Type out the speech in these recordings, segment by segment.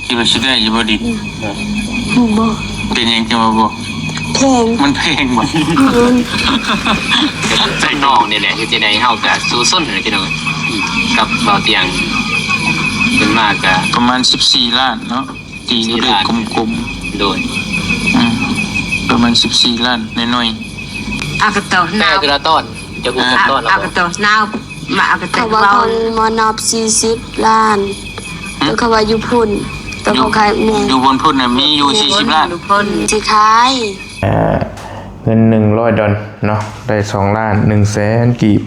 ຄິດວ່າຊິໄດ້ຢູ່ບໍ່ດິນ? ບໍ່. ເປັນຫຍັງຈັ່ງວ່າບໍ່? ແພງ. ມັນແພງບໍ່? ແມ່ນ. ຈຳນອງນີ້ແຫຼະ ເຮັດຈັ່ງໃດເຮົາກະສູ້ຊົນແຫຼະພີ່ນ້ອງ ກັບບ່າວຕຽງ ເປັນມາກະປະມານສິບສີ່ລ້ານເນາະ ຕີເລກກົມໆ. ໂດຍ. ອືມ ປະມານສິບສີ່ລ້ານໜ້ອຍໆ. ອາກະໂຕ ແຕ່ລະຕອນ ຈະຮູ້ຈັກຕອນລະບໍ່? ອາກະໂຕ ນາວ ມາອາກະໂຕ ເຂົາວ່າ ເວົ້າ ເຂົາມານັບສີ່ສິບລ້ານ. ຫື? ແຕ່ເຂົາວ່າຢູ່ພຸ້ນ ແຕ່ເຂົາຂາຍ ຢູ່ ແມ່ນ ຢູ່ບົນພຸ້ນນະມີຢູ່ສີ່ສິບລ້ານ ຢູ່ພຸ້ນ ຊິຂາຍ. ເງິນໜຶ່ງຮ້ອຍດອນເນາະ ໄດ້ສອງລ້ານໜຶ່ງແສນກີບ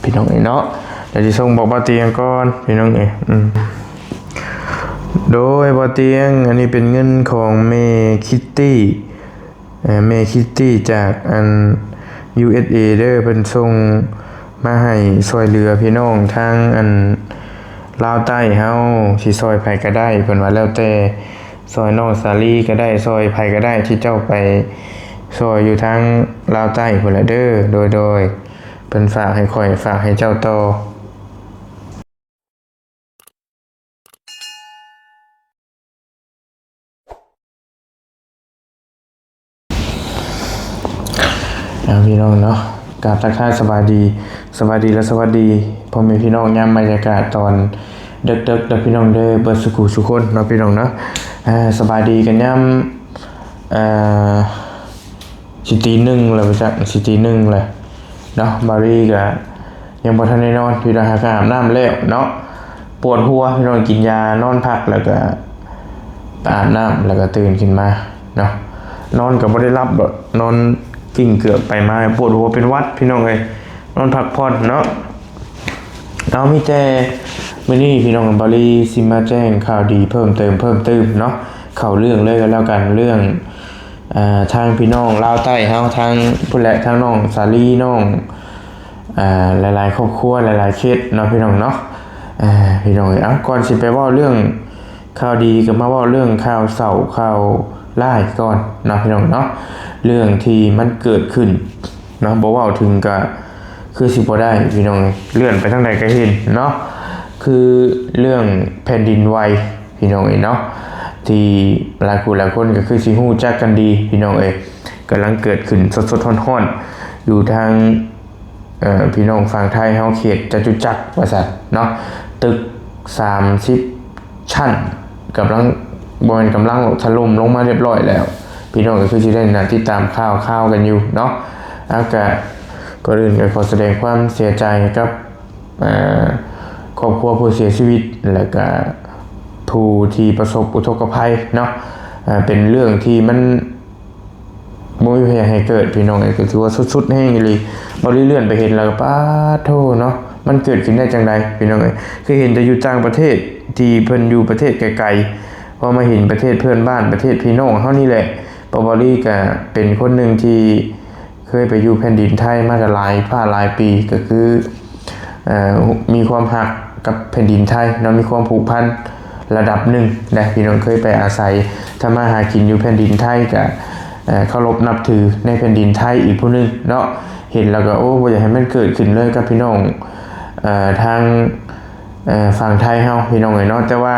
ພີ່ນ້ອງເອີຍເນາະ. ດຽວຊິສົ່ງບອກບ່າວຕຽງກ່ອນ ພີ່ນ້ອງເອີຍ. ອືມ ໂດຍ ບ່າວຕຽງ ອັນນີ້ເປັນເງິນຂອງແມ່ຄິດຕີ້ ເອີ ແມ່ຄິດຕີ້ຈາກອັນ ຢູເອສເອ ເດີ ເພິ່ນສົ່ງມາໃຫ້ຊ່ວຍເຫຼືອພີ່ນ້ອງທາງອັນລາວໃຕ້ເຮົາ ຊິຊ່ອຍໃຜກະໄດ້ ເພິ່ນວ່າແລ້ວແຕ່ ຊ່ອຍນ້ອງສາລີກະໄດ້ ຊ່ອຍໃຜກະໄດ້ທີ່ເຈົ້າໄປຊ່ອຍຢູ່ທາງລາວໃຕ້ພຸ້ນລະເດີ. ໂດຍ ໂດຍ ເພິ່ນຝາກໃຫ້ຂ້ອຍ ຝາກໃຫ້ເຈົ້າຕໍ່. ເອົາ ພີ່ນ້ອງເນາະ ກາບທັກທາຍສະບາຍດີ ສະບາຍດີ ແລະ ສະຫວັດດີພໍ່ແມ່ພີ່ນ້ອງ ຍາມບັນຍາກາດຕອນເດິກໆ ເດີພີ່ນ້ອງເດີ ເບິດສູ່ຜູ້ສູ່ຄົນເນາະ ພີ່ນ້ອງເນາະ. ເອີ ສະບາຍດີກັນຍາມ ເອີ ຊິຕີໜຶ່ງແລ້ວບໍ່ຈັກ ຊິຕີໜຶ່ງແລ້ວເນາະ. ບາຣີກະຍັງບໍ່ທັນໄດ້ນອນ ພີ່ນ້ອງ ຫາກະອາບນ້ຳແລ້ວເນາະ. ປວດຫົວ ພີ່ນ້ອງ ກິນຢານອນພັກ ແລ້ວກະອາບນ້ຳ ແລ້ວກະຕື່ນຂຶ້ນມາເນາະ. ນອນກະບໍ່ໄດ້ຫຼັບດອກ ນອນກິ້ງເກືອກໄປມາ ປວດຫົວເປັນຫວັດ ພີ່ນ້ອງເອີຍ ນອນພັກຜ່ອນເນາະ. ເອົາ ມີແຕ່ມື້ນີ້ ພີ່ນ້ອງ ບາຣີຊິມາແຈ້ງຂ່າວດີເພີ່ມເຕີມ ເພີ່ມຕື່ມເນາະ ເຂົ້າເລື່ອງເລີຍກະແລ້ວກັນ ເລື່ອງ ອ່າ ທາງພີ່ນ້ອງລາວໃຕ້ເຮົາ ທາງພຸ້ນແຫຼະ ທາງນ້ອງສາລີ ນ້ອງ ອ່າ ຫຼາຍໆຄອບຄົວ ຫຼາຍໆເຂດເນາະ ພີ່ນ້ອງເນາະ. ອ່າ ພີ່ນ້ອງເອີຍ ເອົາ ກ່ອນຊິໄປເວົ້າເລື່ອງຂ່າວດີ ກະມາເວົ້າເລື່ອງຂ່າວເສົ້າ ຂ່າວຮ້າຍກ່ອນເນາະ ພີ່ນ້ອງເນາະ. ເລື່ອງທີ່ມັນເກີດຂຶ້ນເນາະ ບໍ່ເວົ້າເຖິງກະຄືຊິບໍ່ໄດ້ ພີ່ນ້ອງເອີຍ ເລື່ອນໄປທາງໃດກະເຫັນເນາະ ຄືເລື່ອງແຜ່ນດິນໄຫວ ພີ່ນ້ອງເອີຍເນາະ ທີ່ຫຼາຍຜູ້ຫຼາຍຄົນກະຄືຊິຮູ້ຈັກກັນດີ ພີ່ນ້ອງເອີຍ. ກຳລັງເກີດຂຶ້ນສົດໆຮ້ອນໆ ຢູ່ທາງ ເອີ ພີ່ນ້ອງຝັ່ງໄທເຮົາ ເຂດຈະຕຸຈັກວ່າຊັ້ນເນາະ. ຕຶກສາມສິບຊັ້ນ ກຳລັງ ບໍ່ແມ່ນກຳລັງ ຖະຫຼົ່ມລົງມາຮຽບຮ້ອຍແລ້ວ. ພີ່ນ້ອງກະຄືຊິໄດ້ນະ ຕິດຕາມຂ່າວຄາວກັນຢູ່ເນາະ. ອາ ກະ ກ່ອນອື່ນກະຂໍສະແດງຄວາມເສຍໃຈກັບ ເອີ ຄອບຄົວຜູ້ເສຍຊີວິດ ແລະກະຜູ້ທີ່ປະສົບອຸທົກກະໄພເນາະ. ເປັນເລື່ອງທີ່ມັນ ບໍ່ມີໃຜຢາກໃຫ້ເກີດ ພີ່ນ້ອງເອີຍ ກະຖືວ່າສຸດໆແຮງອີ່ຫຼີ. ບໍ່ໄດ້ເລື່ອນໄປເຫັນແລ້ວກະ ປາດໂທ້ເນາະ ມັນເກີດຂຶ້ນໄດ້ຈັ່ງໃດ ພີ່ນ້ອງເອີຍ. ຄືເຫັນແຕ່ຢູ່ຕ່າງປະເທດ ທີ່ເພິ່ນຢູ່ປະເທດໄກໆ ພໍມາເຫັນປະເທດເພື່ອນບ້ານ ປະເທດພີ່ນ້ອງເຮົານີ້ແຫຼະ. ເພາະວ່າບາຣີກະເປັນຄົນໜຶ່ງທີ່ເຄີຍໄປຢູ່ແຜ່ນດິນໄທມາກະຫຼາຍພາກຫຼາຍປີ ກະຄື ເອີ ມີຄວາມຮັກກັບແຜ່ນດິນໄທເນາະ ມີຄວາມຜູກພັນລະດັບໜຶ່ງໄດ໋ ພີ່ນ້ອງ. ເຄີຍໄປອາໄສທຳມາຫາກິນຢູ່ແຜ່ນດິນໄທ ກະ ເອີ ເຄົາລົບນັບຖືໃນແຜ່ນດິນໄທອີກຜູ້ໜຶ່ງເນາະ. ເຫັນແລ້ວກະ ໂອ້ ບໍ່ຢາກໃຫ້ມັນເກີດຂຶ້ນເລີຍກັບພີ່ນ້ອງ ເອີ ທາງ ເອີ ຝັ່ງໄທເຮົາ ພີ່ນ້ອງເອີຍເນາະ. ແຕ່ວ່າ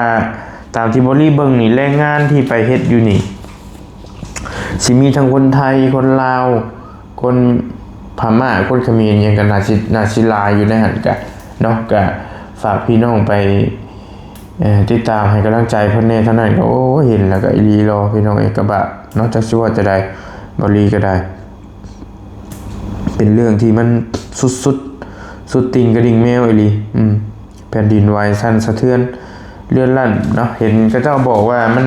ຕາມທີ່ບາຣີເບິ່ງນີ້ ແຮງງານທີ່ໄປເຮັດຢູ່ນີ້ ຊິມີທັງຄົນໄທ ຄົນລາວ ຄົນພະມ້າ ຄົນຂະເໝນຫຍັງກະໜ້າຊິ ໜ້າຊິຫຼາຍຢູ່ໃນຫັ້ນກະເນາະ. ກະຝາກພີ່ນ້ອງໄປ ເອີ ຕິດຕາມໃຫ້ກຳລັງໃຈເພິ່ນແດ່ເທົ່ານັ້ນກະ ໂອ້ ເຫັນແລ້ວກະອີ່ຫຼີຫຼໍ ພີ່ນ້ອງເອີຍ ກະບາບເນາະ. ຈັກຊິວ່າຈັ່ງໃດ ບາຣີກະໄດ້ ເປັນເລື່ອງທີ່ມັນສຸດໆ ສຸດຕີນກະດິ່ງແມວອີ່ຫຼີ. ອືມ ແຜ່ນດິນໄຫວສັ່ນສະເທືອນເລື່ອນລັ່ນເນາະ. ເຫັນເຂົາເຈົ້າບອກວ່າມັນ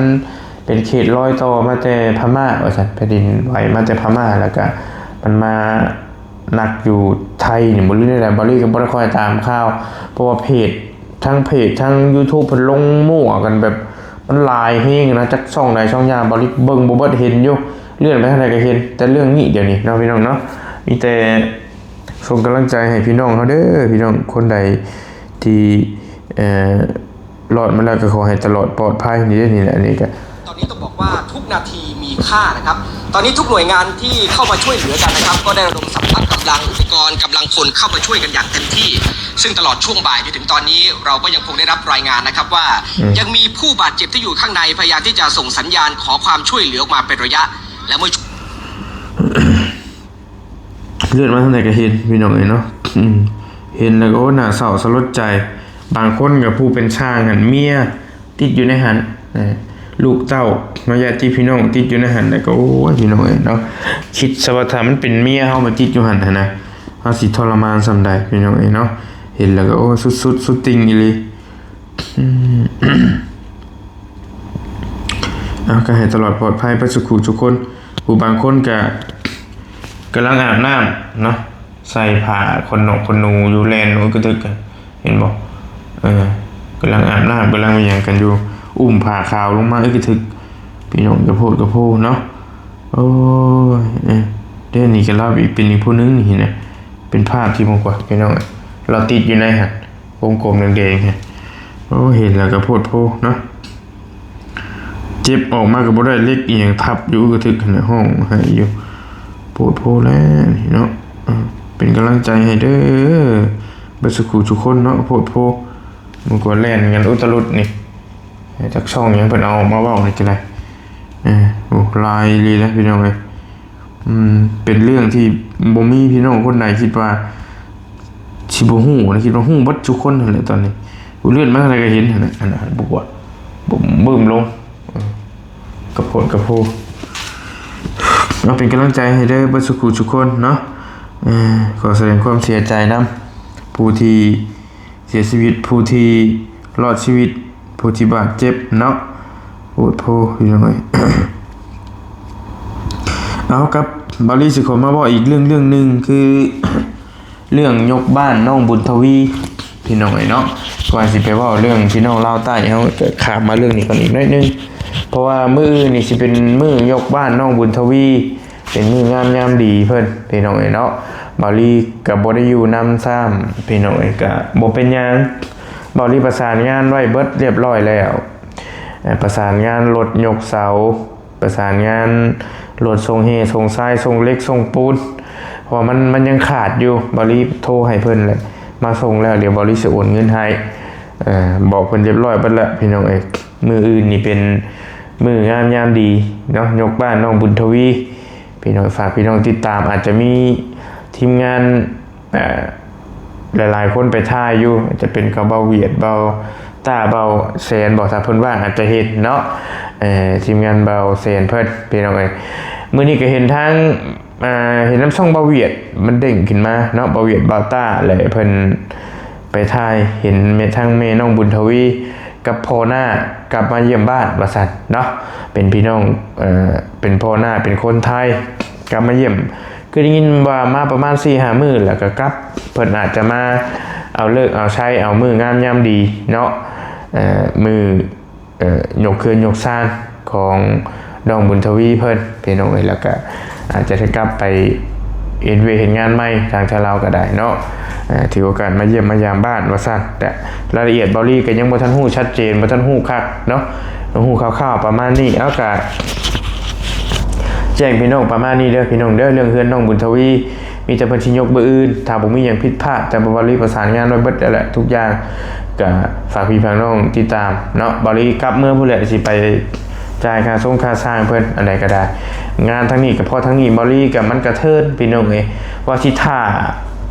ເປັນເຂດລອຍຕໍ່ມາແຕ່ພະມ້າວ່າຊັ້ນ ແຜ່ນດິນໄຫວມາແຕ່ພະມ້າ ແລ້ວກະມັນມາໜັກຢູ່ໄທນີ້ບໍ ຫຼືແນວໃດ. ບາຣີກະບໍ່ໄດ້ຄ່ອຍຕາມຂ່າວ ເພາະວ່າເພຈ ທັງເພຈ ທັງຢູທູບ ເພິ່ນລົງມົ້ວກັນແບບ ມັນຫຼາຍແຮງນະ ຈັກຊ່ອງໃດຊ່ອງຫຍັງ ບາຣີເບິ່ງບໍ່ເບິດ ເຫັນຢູ່ ເລື່ອນໄປທາງໃດກະເຫັນແຕ່ເລື່ອງນີ້ດຽວນີ້ເນາະ ພີ່ນ້ອງເນາະ. ມີແຕ່ ສົ່ງກຳລັງໃຈໃຫ້ພີ່ນ້ອງເຮົາເດີ ພີ່ນ້ອງຄົນໃດທີ່ ເອີ ລອດມາແລ້ວກະຂໍໃຫ້ຕະຫຼອດປອດໄພນີ້ເດີ. ນີ້ແຫຼະ ອັນນີ້ກະ ตอนนี้ต้องบอกว่าทุกนาทีมีค่านะครับ ตอนนี้ทุกหน่วยงานที่เข้ามาช่วยเหลือกันนะครับ ก็ได้ระดมสรรพกำลัง อุปกรณ์ กำลังคนเข้ามาช่วยกันอย่างเต็มที่ ซึ่งตลอดช่วงบ่ายจนถึงตอนนี้ เราก็ยังคงได้รับรายงานนะครับว่า อืม ยังมีผู้บาดเจ็บที่อยู่ข้างใน พยายามที่จะส่งสัญญาณขอความช่วยเหลือออกมาเป็นระยะ และเมื่อ ເລືອດມາທາງໃດກໍເຫັນ ພີ່ນ້ອງເອີຍເນາະ. ອືມ ເຫັນແລ້ວກໍ ໂອ້ ໜ້າເສົ້າສະຫຼົດໃຈ. ບາງຄົນກໍຜູ້ເປັນຊ່າງຫັ້ນ ເມຍຕິດຢູ່ໃນຫັ້ນ ເອີ ລູກເຕົ້າເນາະ ຍາດຕິພີ່ນ້ອງຕິດຢູ່ໃນຫັ້ນ ແລ້ວກໍ ໂອ້ຍ ພີ່ນ້ອງເອີຍເນາະ. ຄິດຊະວ່າຖ້າມັນເປັນເມຍເຮົາມາຕິດຢູ່ຫັ້ນຫັ້ນນະ ເຮົາຊິທໍລະມານສ່ຳໃດ ພີ່ນ້ອງເອີຍເນາະ. ເຫັນແລ້ວກໍ ໂອ້ ສຸດໆ ສຸດຕິ່ງອີ່ຫຼີ. ອືມ ເອົາ ກໍໃຫ້ຕະຫຼອດປອດໄພເບິດສູ່ຜູ້ສູ່ຄົນ. ຜູ້ບາງຄົນກໍກຳລັງອາບນ້ຳເນາະ ໃສ່ຜ້າຂົນນົກຂົນໜູຢູ່ ແລ່ນອຶກກະທຶກ ເຫັນບໍ່? ເອີ ກຳລັງອາບນ້ຳ ກຳລັງອີ່ຫຍັງກັນຢູ່ ອຸ້ມຜ້າຂາວລົງມາອຶກກະທຶກ. ພີ່ນ້ອງ ກະໂພດກະໂພເນາະ. ໂອ້ຍ ເອີ ເດ້ ນີ້ກໍລາວອີກ ເປັນອີກຜູ້ໜຶ່ງນີ້ນະ ເປັນພາບທີ່ບໍ່ກວ່າ ພີ່ນ້ອງ ລາວຕິດຢູ່ໃນຫັ້ນ ວົງກົມແດງໆ ໂອ້ ເຫັນແລ້ວກໍໂພດໂພເນາະ. ເຈັບອອກມາກໍບໍ່ໄດ້ ເຫຼັກອີ່ຫຍັງທັບຢູ່ ກະທຶກຫັ້ນນະ ຮ້ອງໄຫ້ຢູ່ ໂພດໂພແລ້ວນີ້ເນາະ. ເປັນກຳລັງໃຈໃຫ້ເດີ ເບິດສູ່ຜູ້ສູ່ຄົນເນາະ. ໂພດໂພ ມັນກໍແລ່ນກັນອຸດຕະລຸດນີ້ ຈັກຊ່ອງຫຍັງເພິ່ນເອົາອອກມາເວົ້ານີ້ກໍໄດ້. ເອີ ໂອ້ ຫຼາຍອີ່ຫຼີນະ ພີ່ນ້ອງເອີຍ. ອືມ ເປັນເລື່ອງທີ່ບໍ່ມີພີ່ນ້ອງຄົນໃດຄິດວ່າຊິບໍ່ຮູ້ນະ ຄິດວ່າຮູ້ເບິດທຸກຄົນຫັ້ນແຫຼະຕອນນີ້. ເລືອດມາທາງໃດກໍເຫັນຫັ້ນນະ ອັນນັ້ນບໍ່ກວດ ບຶ້ມລົງ ເອີ ກະໂພດກະໂພ. ເອົາ ເປັນກຳລັງໃຈໃຫ້ເດີ ເບິດສູ່ຜູ້ສູ່ຄົນເນາະ. ເອີ ຂໍສະແດງຄວາມເສຍໃຈນຳຜູ້ທີ່ ເສຍຊີວິດ ຜູ້ທີ່ລອດຊີວິດ ຜູ້ທີ່ບາດເຈັບເນາະ. ໂພດໂພ ພີ່ນ້ອງເອີຍ. ເອົາ ກັບ ບ່າວລີຊິຂໍມາເວົ້າອີກເລື່ອງເລື່ອງໜຶ່ງ ຄືເລື່ອງຍົກບ້ານນ້ອງບຸນທະວີ ພີ່ນ້ອງເອີຍເນາະ. ກ່ອນຊິໄປເວົ້າເລື່ອງພີ່ນ້ອງລາວໃຕ້ ເຮົາກໍຂ້າມມາເລື່ອງນີ້ກ່ອນອີກໜ້ອຍໜຶ່ງ ເພາະວ່າມື້ອື່ນນີ້ຊິເປັນມື້ຍົກບ້ານນ້ອງບຸນທະວີ ເປັນມື້ງາມຍາມດີເພິ່ນ ພີ່ນ້ອງເອີຍເນາະ. ບ່າວລີກໍບໍ່ໄດ້ຢູ່ນຳຊ້ຳ ພີ່ນ້ອງເອີຍ ກໍບໍ່ເປັນຫຍັງ. ບ່າວລີປະສານງານໄວ້ເບິດລຽບຮ້ອຍແລ້ວ ເອີ ປະສານງານລົດຍົກເສົາ ປະສານງານລົດສົ່ງແຮ່ ສົ່ງຊາຍ ສົ່ງເຫຼັກ ສົ່ງປູນ ເພາະວ່າມັນ ມັນຍັງຂາດຢູ່. ບ່າວລີໂທໃຫ້ເພິ່ນແຫຼະ ມາສົ່ງແລ້ວ ດຽວບ່າວລີຊິໂອນເງິນໃຫ້ ເອີ ບອກເພິ່ນລຽບຮ້ອຍເບິດລະ ພີ່ນ້ອງເອີຍ. ມື້ອື່ນນີ້ເປັນມື້ງາມຍາມດີເນາະ ຍົກບ້ານນ້ອງບຸນທະວີ ພີ່ນ້ອງ. ຝາກພີ່ນ້ອງຕິດຕາມ ອາດຈະມີທີມງານ ເອີ ຫຼາຍໆຄົນໄປຖ່າຍຢູ່ ອາດຈະເປັນຂອງບ່າວຫວຽດ ບ່າວຕ້າ ບ່າວແສນບໍ ຖ້າເພິ່ນວ່າງອາດຈະເຮັດເນາະ ເອີ ທີມງານບ່າວແສນເພິ່ນ ພີ່ນ້ອງເອີຍ. ມື້ນີ້ກໍເຫັນທາງ ເຫັນນຳຊ່ອງບ່າວຫວຽດ ມັນເດ້ງຂຶ້ນມາເນາະ ບ່າວຫວຽດ ບ່າວຕ້າ ແລະ ເພິ່ນໄປຖ່າຍ ເຫັນແມ່ ທັງແມ່ນ້ອງບຸນທະວີ ກັບພໍ່ນ້າກັບມາຢ້ຽມບ້ານວ່າຊັ້ນເນາະ. ເປັນພີ່ນ້ອງ ເປັນພໍ່ນ້າ ເປັນຄົນໄທກັບມາຢ້ຽມ ຄືໄດ້ຍິນວ່າມາປະມານສີ່ຫ້າມື້ແລ້ວກໍກັບ. ເພິ່ນອາດຈະມາເອົາເລີກເອົາໄຊ ເອົາມື້ງາມຍາມດີເນາະ ມື້ ເອີ ຍົກເຮືອນຍົກຊານຂອງນ້ອງບຸນທະວີເພິ່ນ ພີ່ນ້ອງເອີຍ. ແລ້ວກະອາດຈະໄດ້ກັບໄປເຮັດວຽກເຮັດງານໃໝ່ທາງໄທລາວກໍໄດ້ເນາະ ເອີ ຖືໂອກາດມາຢ້ຽມມາຢາມບ້ານວ່າຊັ້ນ. ແຕ່ລາຍລະອຽດບ່າວລີກໍຍັງບໍ່ທັນຮູ້ຊັດເຈນ ບໍ່ທັນຮູ້ຄັກເນາະ ຮູ້ຄ່າວໆປະມານນີ້. ເອົາ ກະແຈ້ງພີ່ນ້ອງປະມານນີ້ເດີ ພີ່ນ້ອງເດີ ເລື່ອງເຮືອນນ້ອງບຸນທະວີ. ມີແຕ່ເພິ່ນຊິຍົກມື້ອື່ນ ຖ້າບໍ່ມີຫຍັງຜິດພາດ ແຕ່ວ່າບ່າວລີປະສານງານໄວ້ເບິດແລ້ວແຫຼະທຸກຢ່າງ ກະຝາກພີ່ຝາກນ້ອງຕິດຕາມເນາະ. ບ່າວລີກັບເມືອພຸ້ນແຫຼະ ຊິໄປຈ່າຍຄ່າຊົງຄ່າຊ່າງເພິ່ນ ອັນໃດກໍໄດ້. ງານທາງນີ້ກໍພໍທາງນີ້ ບ່າວລີກໍມັນກະເທີນ ພີ່ນ້ອງເອີຍ ວ່າຊິຖ້າ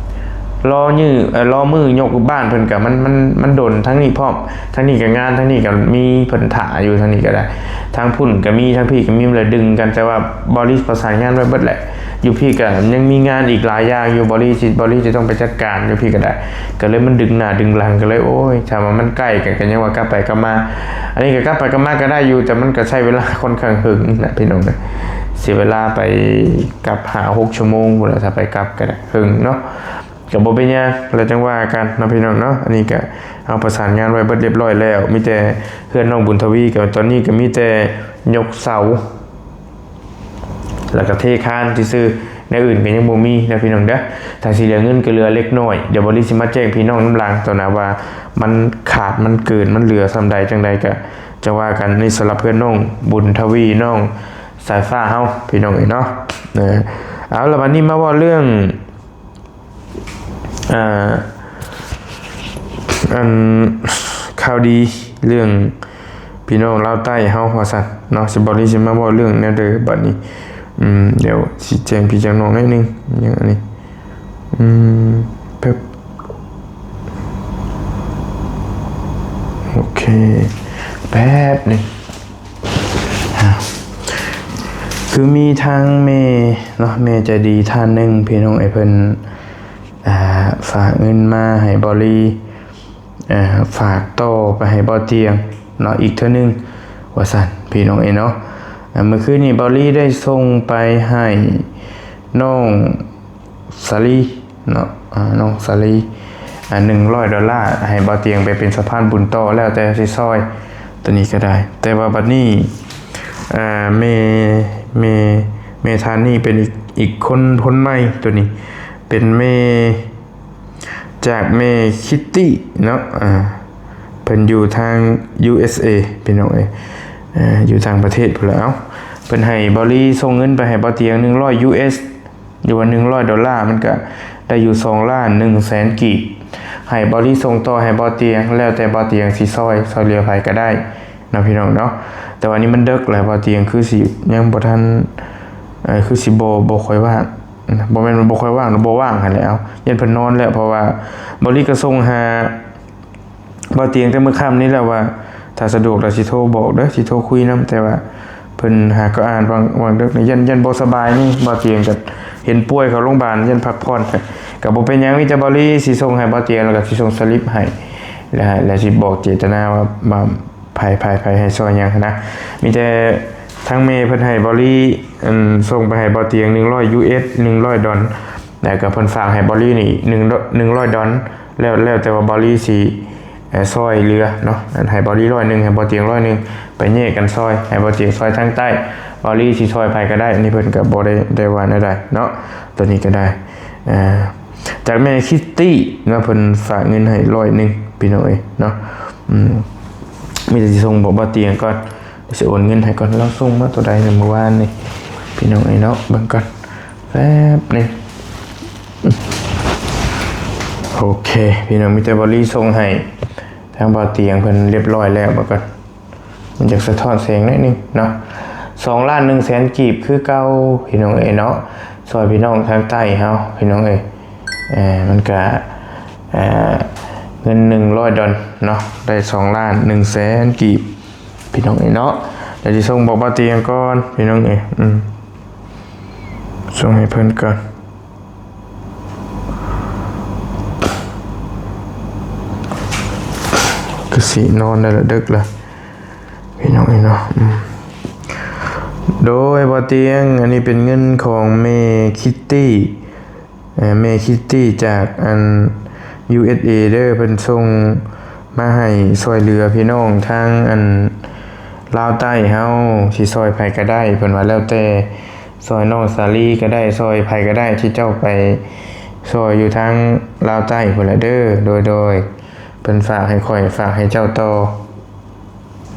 ລໍຍື້ ລໍມື້ຍົກບ້ານເພິ່ນກໍມັນ ມັນ ມັນດົນ ທາງນີ້ພ້ອມ ທາງນີ້ກໍງານ ທາງນີ້ກໍມີເພິ່ນຖ້າຢູ່ ທາງນີ້ກໍໄດ້ ທາງພຸ້ນກໍມີ ທາງພີ້ກໍມີ ມັນເລີຍດຶງກັນ. ແຕ່ວ່າບ່າວລີປະສານງານໄວ້ເບິດແຫຼະ ຢູ່ພີ້ກໍຍັງມີງານອີກຫຼາຍຢ່າງຢູ່ ບ່າວລີຊິ ບ່າວລີຈະຕ້ອງໄປຈັດການຢູ່ພີ້ກໍໄດ້ ກໍເລີຍມັນດຶງໜ້າດຶງຫຼັງ ກໍເລີຍ ໂອ້ຍ ຖ້າວ່າມັນໃກ້ກັນ ກໍຍັງວ່າກັບໄປກັບມາ. ອັນນີ້ກໍກັບໄປກັບມາກໍໄດ້ຢູ່ ແຕ່ມັນກໍໃຊ້ເວລາຄ່ອນຂ້າງເຫິງນະ ພີ່ນ້ອງເອີຍ ເສຍເວລາໄປກັບຫ້າຫົກຊົ່ວໂມງພຸ້ນແຫຼະ ຖ້າໄປກັບກໍໄດ້ ເຫິງເນາະ. ກໍບໍ່ເປັນຫຍັງ ແລ້ວຈັ່ງວ່າກັນເນາະ ພີ່ນ້ອງເນາະ. ອັນນີ້ກໍເຮົາປະສານງານໄວ້ເບິດລຽບຮ້ອຍແລ້ວ ມີແຕ່ເຮືອນນ້ອງບຸນທະວີ ກໍຕອນນີ້ກໍມີແຕ່ຍົກເສົາ ແລ້ວກໍເທຄານຊື່ໆ ແນວອື່ນກໍຍັງບໍ່ມີນະ ພີ່ນ້ອງເດີ. ຖ້າຊິເຫຼືອເງິນກໍເຫຼືອເລັກນ້ອຍ ດຽວບ່າວລີຊິມາແຈ້ງພີ່ນ້ອງນຳຫຼັງຕໍ່ໜ້າວ່າມັນຂາດ ມັນເກີນ ມັນເຫຼືອສ່ຳໃດ ຈັ່ງໃດກໍຈັ່ງວ່າກັນ. ນີ້ສຳລັບເຮືອນນ້ອງບຸນທະວີ ນ້ອງສາຍຟ້າເຮົາ ພີ່ນ້ອງເອີຍເນາະ. ເອົາ ແລ້ວບັດນີ້ມາເວົ້າເລື່ອງ ອ່າ ອັນ ຂ່າວດີເລື່ອງພີ່ນ້ອງລາວໃຕ້ເຮົາວ່າຊັ້ນເນາະ. ຊິ ເບົາລີຊິມາເວົ້າເລື່ອງແນວໃດບັດນີ້? ອືມ ດຽວຊິແຈ້ງພີ່ແຈ້ງນ້ອງໜ້ອຍໜຶ່ງ ຫຍັງອັນນີ້ ອືມ ແປັບ ໂອເຄ ແປັບໜຶ່ງ. ຄືມີທາງແມ່ເນາະ ແມ່ໃຈດີທ່ານໜຶ່ງ ພີ່ນ້ອງເອີຍ ເພິ່ນ ອ່າ ຝາກເງິນມາໃຫ້ເບົາລີ ອ່າ ຝາກຕໍ່ໄປໃຫ້ເບົາຕຽງເນາະ ອີກເທື່ອໜຶ່ງວ່າຊັ້ນ ພີ່ນ້ອງເອີຍເນາະ. ອ່າ ມື້ຄືນນີ້ເບົາລີໄດ້ສົ່ງໄປໃຫ້ນ້ອງສາລີ ເນາະ ອ່າ ນ້ອງສາລີ ອ່າ ໜຶ່ງຮ້ອຍດອນລາ ໃຫ້ເບົາຕຽງໄປເປັນສະພານບຸນຕໍ່ ແລ້ວແຕ່ຊິຊ່ອຍ ໂຕນີ້ກໍໄດ້. ແຕ່ວ່າບັດນີ້ ອ່າ ແມ່ ແມ່ ແມ່ທ່ານນີ້ເປັນອີກ ອີກຄົນ ຄົນໃໝ່ ໂຕນີ້ເປັນແມ່ ຈາກແມ່ຄິດຕີ້ເນາະ ອ່າ ເພິ່ນຢູ່ທາງ ຢູເອສເອ ພີ່ນ້ອງເອີຍ ອ່າ ຢູ່ຕ່າງປະເທດພຸ້ນລະ. ເອົາ ເພິ່ນໃຫ້ເບົາລີສົ່ງເງິນໄປໃຫ້ເບົາຕຽງ ໜຶ່ງຮ້ອຍ ຢູເອສ ຫຼືວ່າ ໜຶ່ງຮ້ອຍດອນລາ ມັນກະໄດ້ຢູ່ ສອງລ້ານໜຶ່ງແສນກີບ ໃຫ້ເບົາລີສົ່ງຕໍ່ໃຫ້ເບົາຕຽງ ແລ້ວແຕ່ເບົາຕຽງຊິຊ່ອຍ ຊ່ອຍເຫຼືອໃຜກະໄດ້ເນາະ ພີ່ນ້ອງເນາະ. ແຕ່ວ່ານີ້ມັນເດິກແລ້ວ ເບົາຕຽງຄືຊິຍັງບໍ່ທັນ ເອີ ຄືຊິບໍ່ ບໍ່ຄ່ອຍວ່າງ ບໍ່ແມ່ນວ່າບໍ່ຄ່ອຍວ່າງ ບໍ່ວ່າງຫັ້ນແຫຼະ ເອົາ ຢ້ານເພິ່ນນອນແລ້ວ ເພາະວ່າເບົາລີກະສົ່ງຫາ ເບົາຕຽງແຕ່ມື້ຄ່ຳນີ້ແຫຼະວ່າ ຖ້າສະດວກລະຊິໂທບອກເດີ ຊິໂທຄຸຍນຳ ແຕ່ວ່າເພິ່ນຫາກໍອ່ານຫວ່າງ ຫວ່າງເດິກນີ້ ຢ້ານ ຢ້ານບໍ່ສະບາຍນີ້ ເບົາຕຽງກໍເຫັນປ່ວຍເຂົ້າໂລງບານ ຢ້ານພັກຜ່ອນ ກໍບໍ່ເປັນຫຍັງ ມີແຕ່ເບົາລີຊິສົ່ງໃຫ້ເບົາຕຽງ ແລ້ວກໍຊິສົ່ງສະລິບໃຫ້ ແລ້ວ ແລ້ວຊິບອກເຈດຕະນາວ່າ ວ່າໃຜ ໃຜ ໃຜໃຫ້ຊ່ອຍຫຍັງຫັ້ນນະ. ມີແຕ່ທາງແມ່ເພິ່ນໃຫ້ເບົາລີ ອັນ ສົ່ງໄປໃຫ້ເບົາຕຽງ ໜຶ່ງຮ້ອຍ ຢູເອສ ໜຶ່ງຮ້ອຍດອນ ແລ້ວກໍເພິ່ນຝາກໃຫ້ເບົາລີນີ້ ໜຶ່ງ ໜຶ່ງຮ້ອຍດອນ ແລ້ວ ແລ້ວແຕ່ວ່າເບົາລີຊິ ເອີ ຊ່ອຍເຫຼືອເນາະ ໃຫ້ເບົາລີຮ້ອຍໜຶ່ງ ໃຫ້ເບົາຕຽງຮ້ອຍໜຶ່ງ ໄປແຍກກັນຊ່ອຍ ໃຫ້ເບົາຕຽງຊ່ອຍທາງໃຕ້ ເບົາລີຊິຊ່ອຍໃຜກໍໄດ້ ອັນນີ້ເພິ່ນກໍບໍ່ໄດ້ ໄດ້ວ່າແນວໃດເນາະ. ໂຕນີ້ກໍໄດ້ ເອີ ຈາກແມ່ຄິດຕີ້ເນາະ ເພິ່ນຝາກເງິນໃຫ້ຮ້ອຍໜຶ່ງ ພີ່ນ້ອງເອີຍເນາະ. ອືມ ມີແຕ່ຊິສົ່ງບອກເບົາຕຽງກ່ອນ ຊິໂອນເງິນໃຫ້ກ່ອນ ລາວສົ່ງມາໂຕໃດນະ ມື້ວານນີ້ ພີ່ນ້ອງເອີຍເນາະ ເບິ່ງກ່ອນ ແປັບໜຶ່ງ. ໂອເຄ ພີ່ນ້ອງ ມີແຕ່ເບົາລີສົ່ງໃຫ້ທາງເບົາຕຽງເພິ່ນຮຽບຮ້ອຍແລ້ວ ເບິ່ງກ່ອນ ມັນຢາກສະທ້ອນແສງໜ້ອຍໜຶ່ງເນາະ. ສອງລ້ານໜຶ່ງແສນກີບຄືເກົ່າ ພີ່ນ້ອງເອີຍເນາະ ຊ່ອຍພີ່ນ້ອງທາງໃຕ້ເຮົາ ພີ່ນ້ອງເອີຍ. ເອີ ມັນກະ ເອີ ເງິນໜຶ່ງຮ້ອຍດອນເນາະ ໄດ້ສອງລ້ານໜຶ່ງແສນກີບ ພີ່ນ້ອງເອີຍເນາະ. ແລ້ວຊິສົ່ງບອກເບົາຕຽງກ່ອນ ພີ່ນ້ອງເອີຍ ອືມ ສົ່ງໃຫ້ເພິ່ນກ່ອນ ຄືຊິນອນໄດ້ລະ ເດິກລະ ພີ່ນ້ອງເອີຍເນາະ. ອືມ ໂດຍ ເບົາຕຽງ ອັນນີ້ເປັນເງິນຂອງແມ່ຄິດຕີ້ ເອີ ແມ່ຄິດຕີ້ຈາກອັນ ຢູເອສເອ ເດີ ເພິ່ນສົ່ງມາໃຫ້ຊ່ວຍເຫຼືອພີ່ນ້ອງທາງອັນລາວໃຕ້ເຮົາ ຊິຊ່ອຍໃຜກໍໄດ້ ເພິ່ນວ່າແລ້ວແຕ່ ຊ່ອຍນ້ອງສາລີກໍໄດ້ ຊ່ອຍໃຜກໍໄດ້ ທີ່ເຈົ້າໄປຊ່ອຍຢູ່ທາງລາວໃຕ້ພຸ້ນແຫຼະເດີ. ໂດຍ ໂດຍ ເພິ່ນຝາກໃຫ້ຂ້ອຍ ຝາກໃຫ້ເຈົ້າຕໍ່.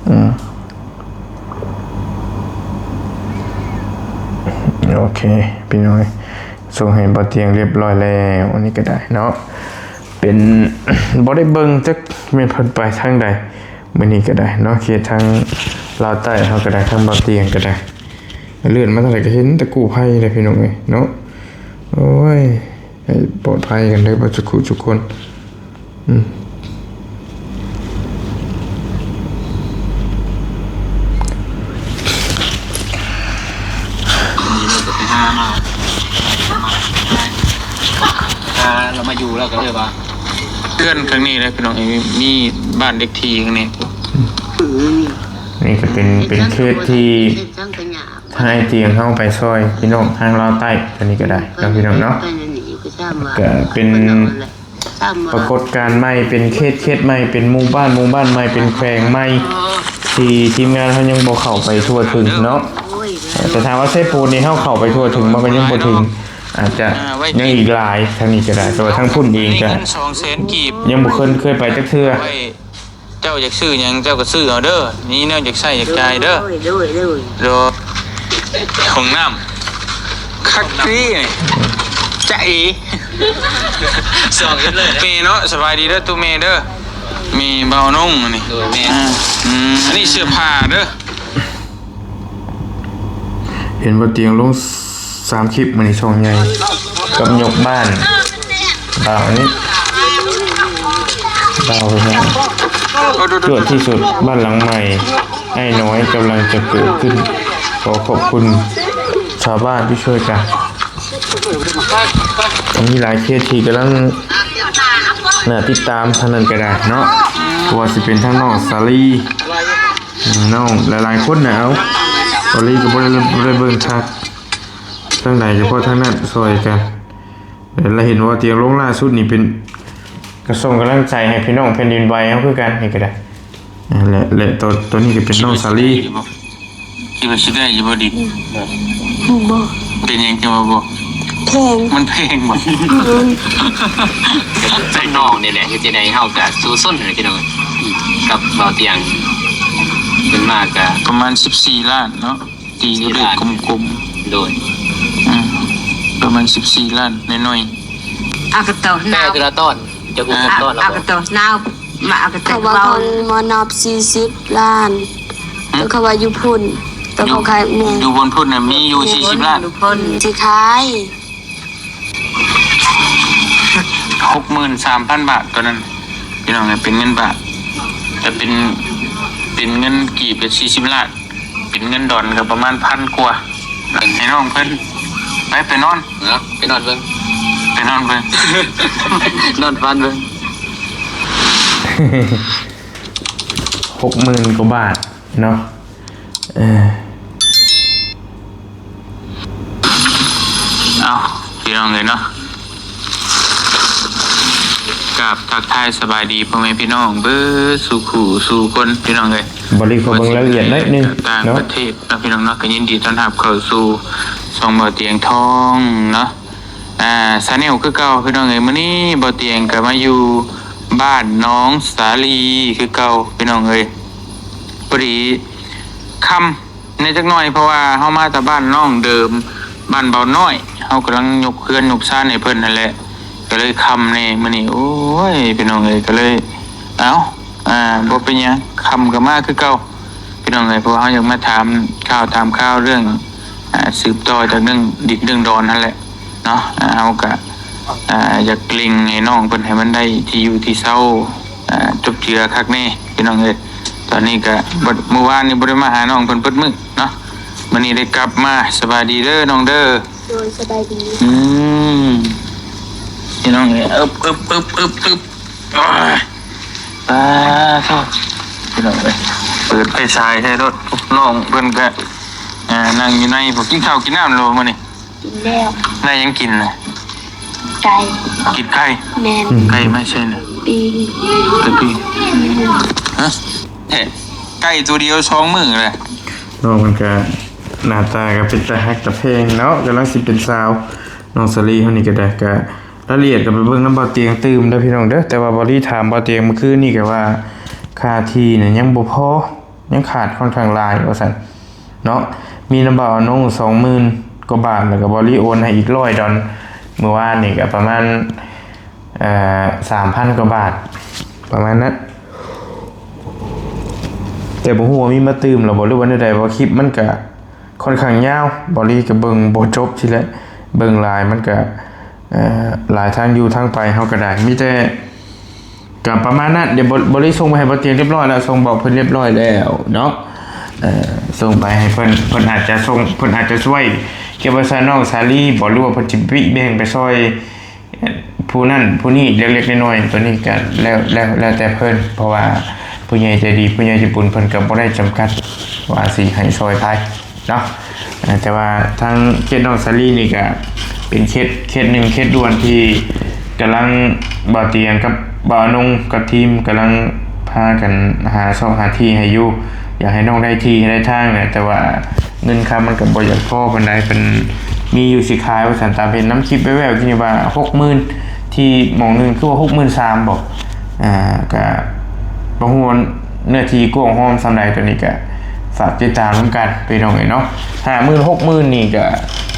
ອືມ ໂອເຄ ພີ່ນ້ອງ ສົ່ງໃຫ້ເບົາຕຽງຮຽບຮ້ອຍແລ້ວ ອັນນີ້ກໍໄດ້ເນາະ. ເປັນ ບໍ່ໄດ້ເບິ່ງຈັກແມ່ນເພິ່ນໄປທາງໃດ ມື້ນີ້ກໍໄດ້ເນາະ ເຂດທາງລາວໃຕ້ເຮົາກໍໄດ້ ທາງເບົາຕຽງກໍໄດ້ ເລື່ອນມາທາງໃດກໍເຫັນແຕ່ກູ້ໄພເດ້ ພີ່ນ້ອງເອີຍເນາະ. ໂອ້ຍ ໃຫ້ປອດໄພກັນເດີ ເບິດທຸກຜູ້ທຸກຄົນ. ອືມ ນີ້ເຮົາກໍໄປຫາມາ ຖ້າເຮົາມາຢູ່ ເຮົາກໍເລີຍວ່າ ເຮືອນຂ້າງນີ້ແຫຼະ ພີ່ນ້ອງເອີຍ ມີບ້ານເລກທີ່ຂ້າງນີ້. ນີ້ກໍເປັນ ເປັນເຂດທີ່ ທາງອ້າຍຕຽງເຮົາໄປຊ່ອຍພີ່ນ້ອງທາງລາວໃຕ້ ອັນນີ້ກໍໄດ້ເນາະ ພີ່ນ້ອງເນາະ. ກໍເປັນປາກົດການໃໝ່ ເປັນເຂດ ເຂດໃໝ່ ເປັນໝູ່ບ້ານ ໝູ່ບ້ານໃໝ່ ເປັນແຂວງໃໝ່ ທີ່ທີມງານເຮົາຍັງບໍ່ເຂົ້າໄປທົ່ວເຖິງເນາະ. ແຕ່ຖາມວ່າໄຊໂປນນີ້ເຮົາເຂົ້າໄປທົ່ວເຖິງບໍ່? ກໍຍັງບໍ່ເຖິງ ອາດຈະຍັງອີກຫຼາຍທາງນີ້ກໍໄດ້ ແຕ່ວ່າທາງພຸ້ນເອງກໍຍັງບໍ່ເຄີຍ ເຄີຍໄປຈັກເທື່ອ. ເຈົ້າຢາກຊື້ຫຍັງເຈົ້າກໍຊື້ເອົາເດີ ມີແນວຢາກໃຊ້ຢາກຈ່າຍເດີ. ໂດຍ ໂດຍ ໂດຍ ຫ້ອງນ້ຳຄັກດີນີ້. ຈະເອ ສອງເຮັດເລີຍເມເນາະ. ສະບາຍດີເດີຕູ້ເມເດີ. ແມ່ບ່າວນົງອັນນີ້. ໂດຍ ແມ່ນ. ອືມ ອັນນີ້ເສື້ອຜ້າເດີ. ເຫັນບໍ່ຕຽງລົງສາມຄລິບມື້ນີ້ ຊ່ອງໃຫຍ່ກັບຍົກບ້ານ ບ່າວນີ້ ບ່າວເພິ່ນວ່າ ຈວດທີ່ສຸດ ບ້ານຫຼັງໃໝ່ອ້າຍນ້ອຍກຳລັງຈະເກີດຂຶ້ນ ຂໍຂອບຄຸນຊາວບ້ານທີ່ຊ່ວຍກັນ. ກໍມີຫຼາຍເຂດທີ່ກຳລັງໜ້າຕິດຕາມ ທາງນັ້ນກໍໄດ້ເນາະ ບໍ່ວ່າຊິເປັນທາງນ້ອງສາລີ ນ້ອງຫຼາຍໆຄົນນະ. ເອົາ ສາລີກໍບໍ່ໄດ້ ບໍ່ໄດ້ເບິ່ງຄັກທາງໃດ ສະເພາະທາງນັ້ນຊ່ອຍກັນ. ແລະ ເຫັນວ່າຕຽງລົງລ່າສຸດນີ້ເປັນກະສົ່ງກຳລັງໃຈໃຫ້ພີ່ນ້ອງແຜ່ນດິນໄຫວເຮົາຄືກັນ ນີ້ກໍໄດ້. ແລະ ແລະ ຕອນ ຕອນນີ້ກໍເປັນນ້ອງສາລີ. ຄິດວ່າຊິໄດ້ຢູ່ບໍ່ດິນ? ບໍ່. ເປັນຫຍັງຈັ່ງວ່າບໍ່? ແພງ. ມັນແພງບໍ່? ແມ່ນ. ເປັນນ້ອງນີ້ແຫຼະ ເຮັດຈັ່ງໃດເຮົາກໍສູ້ຊົນແຫຼະພີ່ນ້ອງ ກັບບ່າວຕຽງ. ເປັນມາກໍປະມານສິບສີ່ລ້ານເນາະ. ຕີເລກກົມໆ ໂດຍ ອືມ ປະມານສິບສີ່ລ້ານໜ້ອຍໆ. ອາກະໂຕນາວ ແຕ່ລະຕອນ ຈະຮູ້ ອາ ຕອນລະ ອາກະໂຕນາວ ມາອາກະໂຕ ເຂົາວ່າ ເວົ້າ ຂອງໝໍນອບສີ່ສິບລ້ານ ອືມ ແຕ່ເຂົາວ່າຢູ່ພຸ້ນ ແຕ່ເຂົາຂາຍແມ່ນ ຢູ່ບົນພຸ້ນນະ ມີຢູ່ສີ່ສິບລ້ານ ຢູ່ພຸ້ນ ຊິຂາຍ ຫົກໝື່ນສາມພັນບາດຕອນນັ້ນ ພີ່ນ້ອງເອີຍ ເປັນເງິນບາດ ແຕ່ເປັນ ເປັນເງິນກີບກໍສີ່ສິບລ້ານ ເປັນເງິນດອນກໍປະມານພັນກວ່າ. ໃຫ້ນ້ອງເພິ່ນ ໄປ ໄປນອນ ເນາະ ໄປນອນເບິ່ງ ໄປນອນເບິ່ງ ນອນຝັນເບິ່ງ. ຫົກໝື່ນກວ່າບາດເນາະ. ເອີ ເອົາ ພີ່ນ້ອງເອີຍເນາະ ກາບທັກທາຍສະບາຍດີພໍ່ແມ່ພີ່ນ້ອງເບິດສູ່ຄູ່ສູ່ຄົນ ພີ່ນ້ອງເອີຍ. ບໍ່ໄດ້ຂໍເບິ່ງລາຍລະອຽດໜ້ອຍໜຶ່ງ ຕ່າງ ເນາະ ປະເທດເນາະ ພີ່ນ້ອງເນາະ. ກໍຍິນດີຕ້ອນຮັບເຂົ້າສູ່ຊ່ອງບ່າວຕຽງທອງເນາະ. ອ່າ ຊາແນວຄືເກົ່າ ພີ່ນ້ອງເອີຍ. ມື້ນີ້ບ່າວຕຽງກໍມາຢູ່ບ້ານນ້ອງສາລີຄືເກົ່າ ພີ່ນ້ອງເອີຍ. ພໍດີຄ່ຳແດ່ຈັກໜ້ອຍ ເພາະວ່າເຮົາມາແຕ່ບ້ານນ້ອງເດີມ ບ້ານເບົານ້ອຍ ເຮົາກຳລັງຍົກເຮືອນຍົກຊານໃຫ້ເພິ່ນຫັ້ນແຫຼະ ກໍເລີຍຄ່ຳແດ່ມື້ນີ້. ໂອ້ຍ ພີ່ນ້ອງເອີຍ ກໍເລີຍ ເອົ້າ ອ່າ ບໍ່ເປັນຫຍັງ ຄ່ຳກໍມາຄືເກົ່າ ພີ່ນ້ອງເອີຍ. ເພາະວ່າເຮົາຢາກມາຖາມຂ່າວ ຖາມຂ່າວເລື່ອງ ອ່າ ສືບຕໍ່ຈາກເລື່ອງດິນເລື່ອງດອນຫັ້ນແຫຼະເນາະ. ອ່າ ເຮົາກະ ອ່າ ຢາກເລັ່ງໃຫ້ນ້ອງເພິ່ນໃຫ້ມັນໄດ້ທີ່ຢູ່ທີ່ເຊົາ ອ່າ ຈົບເຈືອຄັກແນ່ ພີ່ນ້ອງເອີຍ. ຕອນນີ້ກະ ມື້ວານນີ້ບໍ່ໄດ້ມາຫານ້ອງເພິ່ນເບິດມື້ເນາະ ມື້ນີ້ໄດ້ກັບມາ. ສະບາຍດີເດີນ້ອງເດີ. ໂດຍ ສະບາຍດີ. ອືມ ພີ່ນ້ອງເອີຍ ອຶບ ອຶບ ອຶບ ອຶບ ອຶບ ໂອ້ຍ ປາໂທ້ ພີ່ນ້ອງເອີຍ ເປີດໄຟສາຍໃສ່ລົດ ນ້ອງເພິ່ນກະ ອ່າ ນັ່ງຢູ່ໃນ. ບໍ່ກິນເຂົ້າກິນນ້ຳແລ້ວບໍ່ມື້ນີ້? ກິນແລ້ວ. ໄດ້ຫຍັງກິນລະ? ໄກ່. ກິນໄກ່? ແມ່ນ. ໄກ່ມາໃສນະ? ປີ້ງ. ໄກ່ປີ້ງ? ແມ່ນ. ຮະ? ແທ້ ໄກ່ໂຕດຽວສອງມື້ແຫຼະ. ນ້ອງເພິ່ນກະໜ້າຕາກະເປັນຕາຮັກຕາແພງເນາະ ກຳລັງຊິເປັນສາວ. ນ້ອງສາລີເຮົານີ້ກໍໄດ້ ກະລາຍລະອຽດກໍໄປເບິ່ງນຳບ່າວຕຽງຕື່ມເດີພີ່ນ້ອງເດີ. ແຕ່ວ່າບ່າວລີຖາມບ່າວຕຽງມື້ຄືນນີ້ກໍວ່າ ຄ່າທີ່ນະຍັງບໍ່ພໍ ຍັງຂາດຂ້ອນຂ້າງຫຼາຍວ່າຊັ້ນເນາະ. ມີນຳບ່າວອານົງສອງໝື່ນກວ່າບາດ ແລ້ວກໍບ່າວລີໂອນໃຫ້ອີກຮ້ອຍດອນ ມື້ວານນີ້ກໍປະມານ ເອີ ສາມພັນກວ່າບາດ ປະມານນັ້ນ. ແຕ່ບໍ່ຮູ້ວ່າມີມາຕື່ມແລ້ວບໍ່ ຫຼືວ່າແນວໃດ ເພາະຄລິບມັນກະຂ້ອນຂ້າງຍາວ ບ່າວລີກະເບິ່ງບໍ່ຈົບຊີ້ແຫຼະ ເບິ່ງຫຼາຍມັນກະ ເອີ ຫຼາຍທາງຢູ່ທາງໄປ ເຮົາກະໄດ້ມີແຕ່ ກະປະມານນັ້ນ. ດຽວ ບ່າວ ບ່າວລີສົ່ງໄປໃຫ້ບ່າວຕຽງຮຽບຮ້ອຍແລ້ວ ສົ່ງບອກເພິ່ນຮຽບຮ້ອຍແລ້ວເນາະ. ເອີ ສົ່ງໄປໃຫ້ເພິ່ນ ເພິ່ນອາດຈະສົ່ງ ເພິ່ນອາດຈະຊ່ວຍເກັບໄວ້ໃສ່ນ້ອງສາລີບໍ ຫຼືວ່າເພິ່ນຊິແບ່ງໄປຊ່ອຍ ຜູ້ນັ້ນຜູ້ນີ້ເລັກໆນ້ອຍໆ ໂຕນີ້ກະແລ້ວ ແລ້ວ ແລ້ວແຕ່ເພິ່ນ ເພາະວ່າຜູ້ໃຫຍ່ໃຈດີ ຜູ້ໃຫຍ່ໃຈບຸນເພິ່ນກະບໍ່ໄດ້ຈຳກັດວ່າຊິໃຫ້ຊ່ອຍໃຜເນາະ. ເອີ ແຕ່ວ່າທາງເຂດນ້ອງສາລີນີ້ກະເປັນເຂດ ເຂດໜຶ່ງ ເຂດດ່ວນທີ່ກຳລັງ ບ່າວຕຽງກັບບ່າວອານົງກັບທີມກຳລັງພາກັນຫາຊ່ອງຫາທີ່ໃຫ້ຢູ່ ຢາກໃຫ້ນ້ອງໄດ້ທີ່ໄດ້ທາງແຫຼະ ແຕ່ວ່າ ເງິນຄຳມັນກໍບໍ່ຢາກພໍປານໃດ ເພິ່ນມີຢູ່ຊິຂາຍວ່າຊັ້ນ ຕາມເຫັນນຳຄລິບແວ່ວໆ ທີ່ວ່າຫົກໝື່ນ ທີ່ໝ່ອງໜຶ່ງຄືວ່າຫົກໝື່ນສາມບໍ ອ່າ ກະບໍ່ຮູ້ວ່າເນື້ອທີ່ກວ້າງຮອມສ່ຳໃດ ໂຕນີ້ກະຝາກຕິດຕາມນຳກັນພີ່ນ້ອງເອີຍເນາະ. ຫ້າໝື່ນ ຫົກໝື່ນນີ້ກະ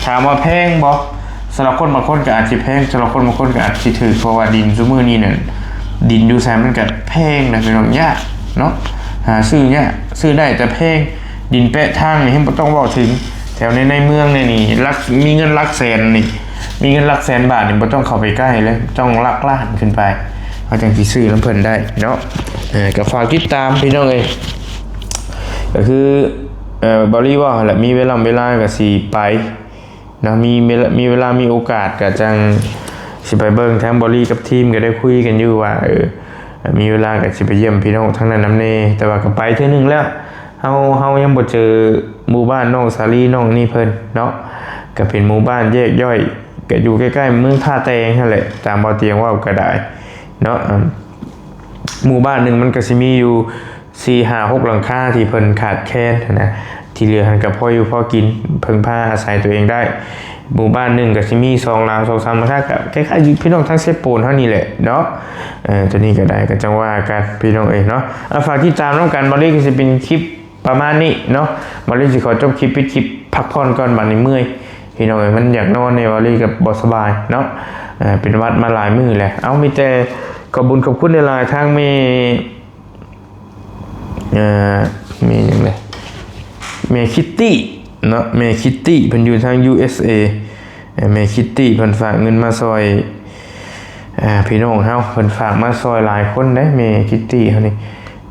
ຖາມວ່າແພງບໍ? ສຳລັບຄົນບາງຄົນກະອາດຊິແພງ ສຳລັບຄົນບາງຄົນກະອາດຊິຖືກ ເພາະວ່າດິນຊຸມື້ນີ້ນັ້ນ ດິນຢູ່ໃສມັນກະແພງນະພີ່ນ້ອງ ຍາກເນາະ ຫາຊື້ຍາກ ຊື້ໄດ້ແຕ່ແພງ. ດິນແປະທາງນີ້ແຮ່ງບໍ່ຕ້ອງເວົ້າເຖິງ ແຖວໃນ ໃນເມືອງໃນນີ້ ຫຼັກ ມີເງິນຫຼັກແສນນີ້ ມີເງິນຫຼັກແສນບາດນີ້ບໍ່ຕ້ອງເຂົ້າໄປໃກ້ເລີຍ ຕ້ອງຫຼັກລ້ານຂຶ້ນໄປ ເຮົາຈັ່ງຊິຊື້ນຳເພິ່ນໄດ້ເນາະ. ເອີ ກໍຝາກຕິດຕາມພີ່ນ້ອງເອີຍ ກໍຄື ເອີ ເບົາລີເວົ້າຫັ້ນແຫຼະ ມີເວລາ ເວລາກໍຊິໄປ ເນາະ ມີເວລາ ມີເວລາ ມີໂອກາດກໍຈັ່ງຊິໄປເບິ່ງ. ທາງເບົາລີກັບທີມກໍໄດ້ຄຸຍກັນຢູ່ວ່າ ເອີ ມີເວລາກໍຊິໄປຢ້ຽມພີ່ນ້ອງທາງນັ້ນນຳແດ່ ແຕ່ວ່າກໍໄປເທື່ອໜຶ່ງແລ້ວ ເຮົາ ເຮົາຍັງບໍ່ເຈີໝູ່ບ້ານນ້ອງສາລີ ນ້ອງນີ້ເພິ່ນເນາະ ກໍເປັນໝູ່ບ້ານແຍກຍ່ອຍ ກໍຢູ່ໃກ້ໆເມືອງທ່າແຕງຫັ້ນແຫຼະ ຕາມເບົາຕຽງເວົ້າກໍໄດ້ເນາະ. ອາ ໝູ່ບ້ານໜຶ່ງມັນກໍຊິມີຢູ່ ສີ່ ຫ້າ ຫົກ ຫຼັງຄາທີ່ເພິ່ນຂາດແຄນຫັ້ນນະ ທີ່ເຫຼືອຫັ້ນກໍພໍຢູ່ພໍກິນ ເພິ່ງພາອາໄສຕົວເອງໄດ້. ໝູ່ບ້ານໜຶ່ງກໍຊິມີສອງຫຼັງ ສອງສາມຫຼັງຄາ ກໍຄ້າຍໆຢູ່ພີ່ນ້ອງທາງເຊໂປນເຮົານີ້ແຫຼະເນາະ. ເອີ ຕົວນີ້ກໍໄດ້ ກໍຈັ່ງວ່າກັນພີ່ນ້ອງເອີຍເນາະ. ອາ ຝາກຕິດຕາມນຳກັນ ເບົາລີກໍຊິເປັນຄລິບປະມານນີ້ເນາະ ເບົາລີຊິຂໍຈົບຄລິບ ປິດຄລິບ ພັກຜ່ອນກ່ອນ ບາດນີ້ເມື່ອຍ ພີ່ນ້ອງເອີຍ ມັນຢາກນອນແດ່ ເບົາລີກໍບໍ່ສະບາຍເນາະ ເປັນຫວັດມາຫຼາຍມື້ແລ້ວ. ເອົາ ມີແຕ່ຂອບບຸນຂອບຄຸນຫຼາຍໆ ທາງແມ່ ເອີ ແມ່ຫຍັງເດ ແມ່ຄິດຕີ້ເນາະ ແມ່ຄິດຕີ້ ເພິ່ນຢູ່ທາງ ຢູເອສເອ ເອີ ແມ່ຄິດຕີ້ເພິ່ນຝາກເງິນມາຊ່ອຍ ເອີ ພີ່ນ້ອງເຮົາ ເພິ່ນຝາກມາຊ່ອຍຫຼາຍຄົນເດ້ ແມ່ຄິດຕີ້ເຮົານີ້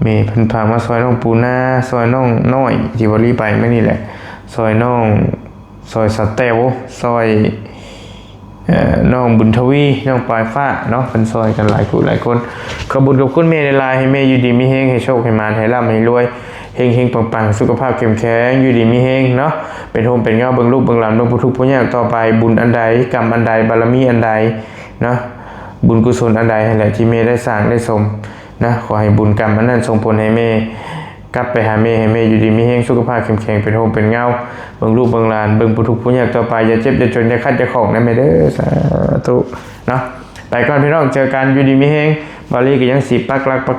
ແມ່ເພິ່ນຝາກມາຊ່ອຍນ້ອງປູນາ ຊ່ອຍນ້ອງນ້ອຍ ທີ່ເບົາລີໄປມື້ນີ້ແຫຼະ ຊ່ອຍນ້ອງ ຊ່ອຍສາແຕວ ຊ່ອຍ ເອີ ນ້ອງບຸນທະວີ ນ້ອງປາຍຟ້າເນາະ ເພິ່ນຊ່ອຍກັນຫຼາຍຜູ້ຫຼາຍຄົນ. ຂອບບຸນຂອບຄຸນແມ່ຫຼາຍໆ ໃຫ້ແມ່ຢູ່ດີມີແຮງ ໃຫ້ໂຊກໃຫ້ໝານ ໃຫ້ລ່ຳໃຫ້ລວຍ ເຮັງໆປັງໆ ສຸຂະພາບເຂັ້ມແຂງ ຢູ່ດີມີແຮງເນາະ ເປັນຮົ່ມເປັນເງົາເບິ່ງລູກເບິ່ງຫຼານ ເບິ່ງຜູ້ທຸກຜູ້ຍາກຕໍ່ໄປ. ບຸນອັນໃດ ກຳອັນໃດ ບາລະມີອັນໃດເນາະ ບຸນກຸສົນອັນໃດຫັ້ນແຫຼະ ທີ່ແມ່ໄດ້ສ້າງໄດ້ສົມ ນະ ຂໍໃຫ້ບຸນກຳອັນນັ້ນສົ່ງຜົນໃຫ້ແມ່ ກັບໄປຫາແມ່ ໃຫ້ແມ່ຢູ່ດີມີແຮງ ສຸຂະພາບເຂັ້ມແຂງ ເປັນຮົ່ມເປັນເງົາ ເບິ່ງລູກເບິ່ງຫຼານ ເບິ່ງຜູ້ທຸກຜູ້ຍາກຕໍ່ໄປ ຢ່າເຈັບຢ່າຈົນ ຢ່າຂັດຢ່າຂ້ອງນະແມ່ເດີ ສາທຸເນາະ. ໄປກ່ອນພີ່ນ້ອງ ເຈີກັນ ຢູ່ດີມີແຮງ. ເບົາລີກໍຍັງຊິປັກຫຼັກປັກ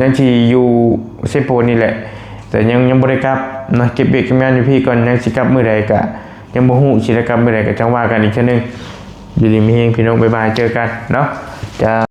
ຍັງຊິຢູ່ເຊໂປນນີ້ແຫຼະ ແຕ່ຍັງ ຍັງບໍ່ໄດ້ກັບເນາະ ເກັບວຽກເກັບງານຢູ່ພີ້ກ່ອນ ຍັງຊິກັບມື້ໃດກໍຍັງບໍ່ຮູ້ ຊິໄດ້ກັບມື້ໃດກໍຈັ່ງວ່າກັນອີກເທື່ອໜຶ່ງ. ຢູ່ດີມີແຮງພີ່ນ້ອງ ບາຍບາຍ ເຈີກັນເນາະ ຈ້າ.